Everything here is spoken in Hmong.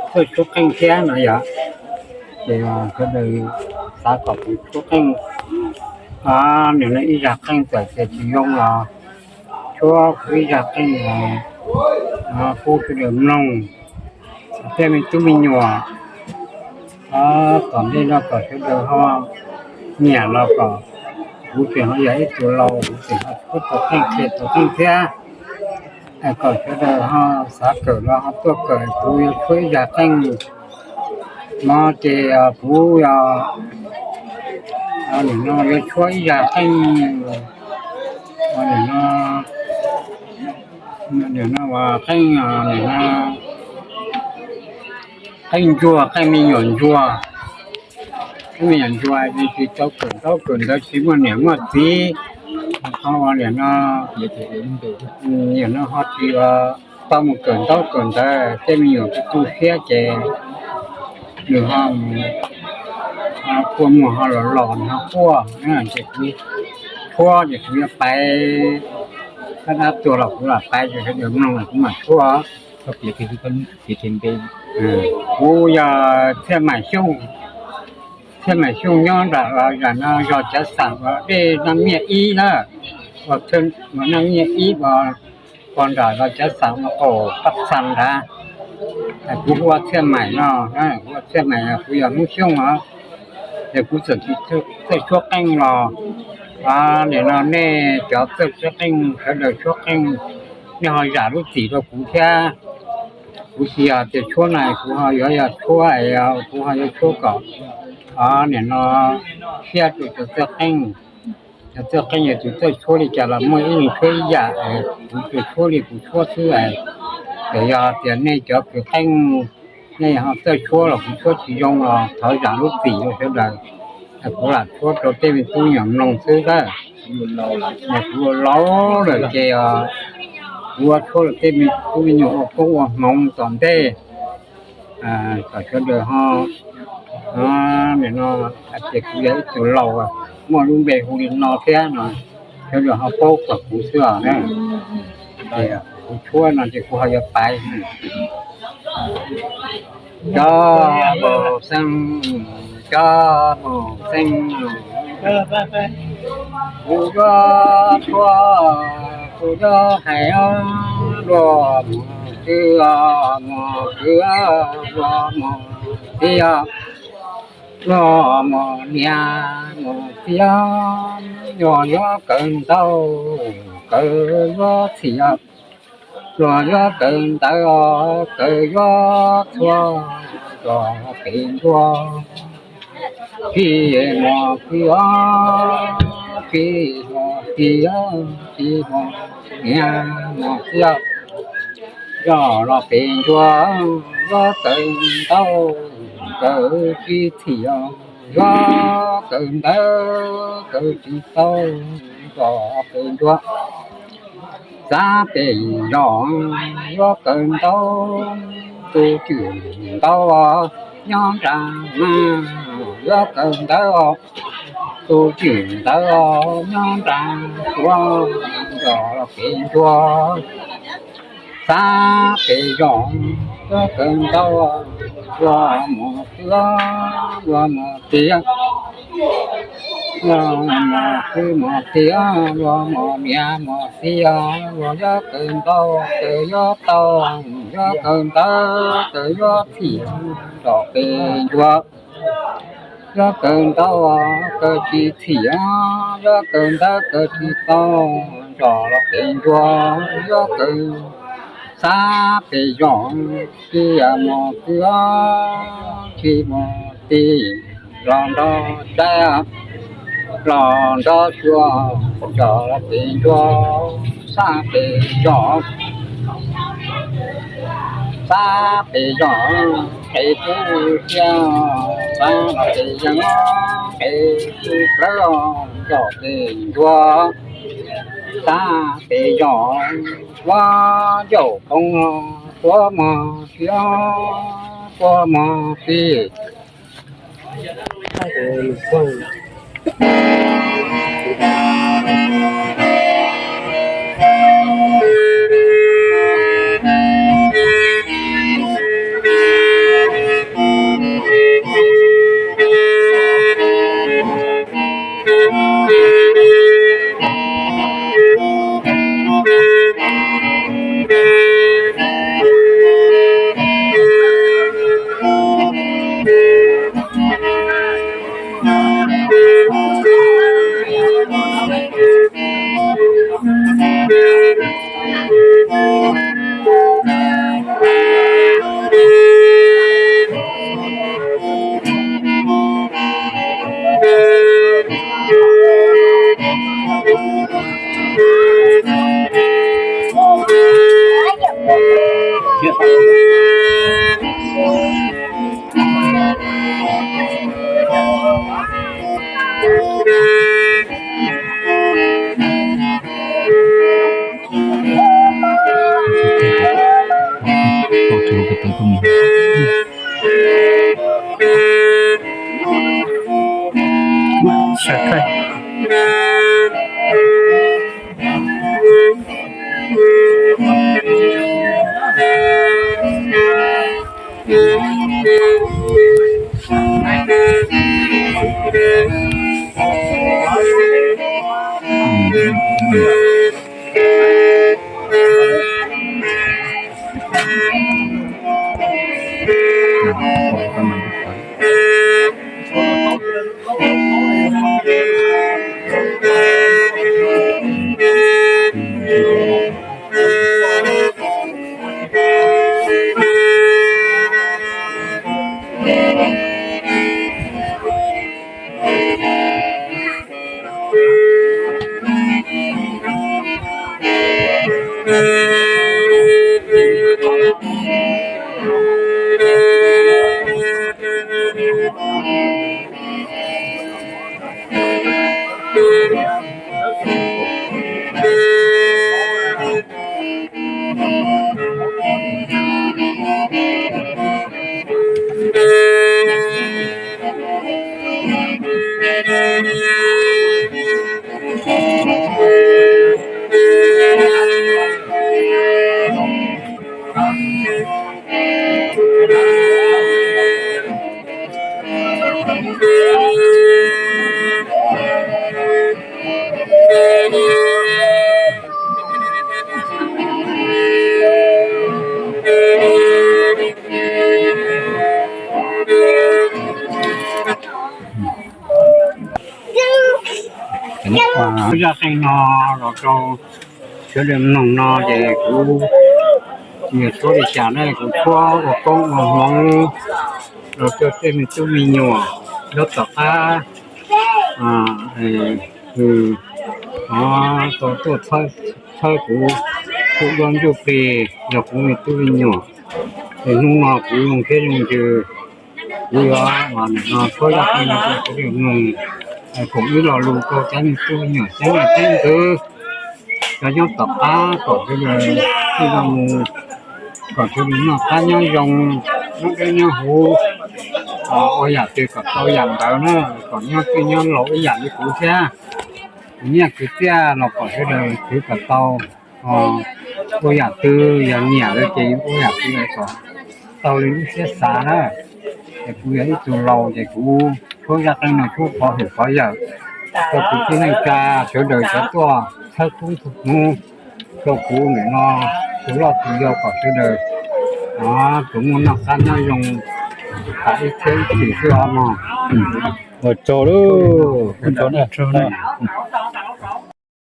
txawj tshuab qeej thiab no yog, ces sawv daws xav kom kuv tshuab qeej, nim no ib zaj qeej txawm tias tsis zoo los tshuab kuv ib zaj qeej pub sawv daws mloog, thiab me tub me nyuam, tom ntej no kom sawv daws ho nyiam los kom, kuv tseem ho yog ib tug laus kuv tseem ho tshuab tau qeej qhia tau qeej thiab, kom sawv daws ho xav kawm los ho tuaj kawm, kuv yuav tshuab ib zaj qeej no ces kuv yuav tshuab ib zaj qeej, nim no, nim no qeej, nim no qeej ntsuag, qeej me nyuam ntsuag, qeej me nyuam ntsuag tsis tau kawm ntaub kawm ntawv tsis muaj niam muaj txiv, ho nim no, nim no ho tsis tau mus kawm ntaub kawm ntawv, tej me nyuam tu siab ces nws ho quaj muag ho los los nws ho quaj, ces kuv tshuab ces kuv yuav paiv, koj dab tuag los kuv lam paiv ces sawv daws mloog los kuv mam tshuab. Kuv yog Txhiaj Maim Xyooj, Txhiaj Maim Xyooj nyob nram los zam no zos Cav Xam uas dej Naj Miaj ib na, uas Naj Miaj ib uas pog nram los Cav Xam uas qaum Paj Xas nrad. Kuv hu ua Txhiaj Maim no, kuv hu ua Txhiaj Maim, kuv yog Hmoob Xyooj os, ces kuv txawm tsis txawj tshuab qeej los, nim no nej cov txawj tshuab qeej sawv daws tshuab qeej, nej ho zam lub txim rau kuv thiab. Kuv tsis yog tias tshuab na, kuv ho yuav yog tshuab, kuv ho yuav tshuab kom nim no siab rau cov txawj qeej. Cov txawj qeej yog tus txawj tshuab li cas los muaj ib leeg tshuab ib yam, kuv tsuas tshuab li kuv tshuab xwb. Ces yog tias nej cov kws qeej, nej ho txawj tshuab los kuv tshuab tsis zoo los thov zam lub txim rau sawv daws. Kuv lam tshuab rau tej me tub me nyuam mloog xwb tab sis kuv laus lawm ces kuv yuav tshuab rau tej me tub me nyuam ua koob ua hmoov tom ntej, kom sawv daws ho, nim no hais tias kuv yog ib tug laus muaj lub npe hu li no thiab no, sawv daws ho paub kom kuv xwb os. Kuv tshuab no ces kuv ho yuav paiv. Cov mus xeeb, cov mus xeeb, kuv yuav tshuab, kuv yuav hais luag mus kwv, mus kwv, luag mus txiv, luag mus niam, mus txiv, luag yuav kawm ntau, kawm yuav txhim, luag yuav kawm ntawv, kawm yuav txhua, zos pem ntuj. Tsis mus kwv, tsis mus txiv, tsis mus niam, mus txiv, zos los pem ntuj. Yuav kawm ntau, kawm tsis txhim, yuav kawm ntawv, kawm tsis tau, zos pem ntuj. Xav pem zos, yuav kawm ntau, tus tswv ntawv nyob nram na, yuav kawm ntawv, tus tswv ntawv nyob nram suav, zos pem ntuj. Xav pem zos, yuav kawm ntau, luag mus kwv, luag mus txiv, luag mus kwv mus txiv, luag mus niam mus txiv, luag yuav kawm ntau, kawm yuav tau, yuav kawm ntawv, kawm yuav txhim, zos pem ntuj. Yuav kawm ntau, kawm tsis txhim, yuav kawm ntawv, kawm tsis tau, zos los pem ntuj. Yuav kawm, xav pem zos, tsis mus kwv, tsis mus txiv, los nrog saib, los nrog xyuas, zos los pem ntuj. Xav pem zos, xav pem zos, qe tub sia, xav los pem yees, qe tub plawv, zos pem ntuj. Xav pem zos, ua ncauj poob, tua mos txiv, tua mos txiv. Zaj qeej no los rau sawv daws mloog no ces kuv tsis yog tshuab li cas na, kuv tshuab ua koob ua hmoov rau cov tej me tub me nyuam nyob tom qab, nws tau tuaj txhawb kuv, kuv ua ntsuj plig yog kuv me tub me nyuam. Es hnub no kuv zoo siab zoo ntsws, kuv yuav nim no tshuab zaj qeej no rau sawv daws mloog, foom ib lo lus rau cov me tub me nyuam, cov niam cov txiv, cov nyob tom qab kom sawv daws tij zoo mus, kom sawv daws noj qab nyob zoo, nyob deb nyob huv, ua yam twg kom tau yam ntawd na, kom nyob twj nyob laus ib yam li kuv thiab. Kwv nyiaj kwv txiaj los kom sawv daws khwv kom tau, ua yam twg yog nyiam lawm ces ua yam twg kom tau li lub siab xav na. Es kuv yog ib tug laus ces kuv tshuab zaj qeej no tshuab pov hwm pov yawm rau kwv tij neej tsa sawv daws cov tuaj txhawb koob txhawb hmoov rau kuv nim no, tus loj tus yau kom sawv daws tsuas muaj noj qab nyob zoo tas ib txhiab ib txhis xwb os mog. Ua tsaug lauj, ua tsaug na.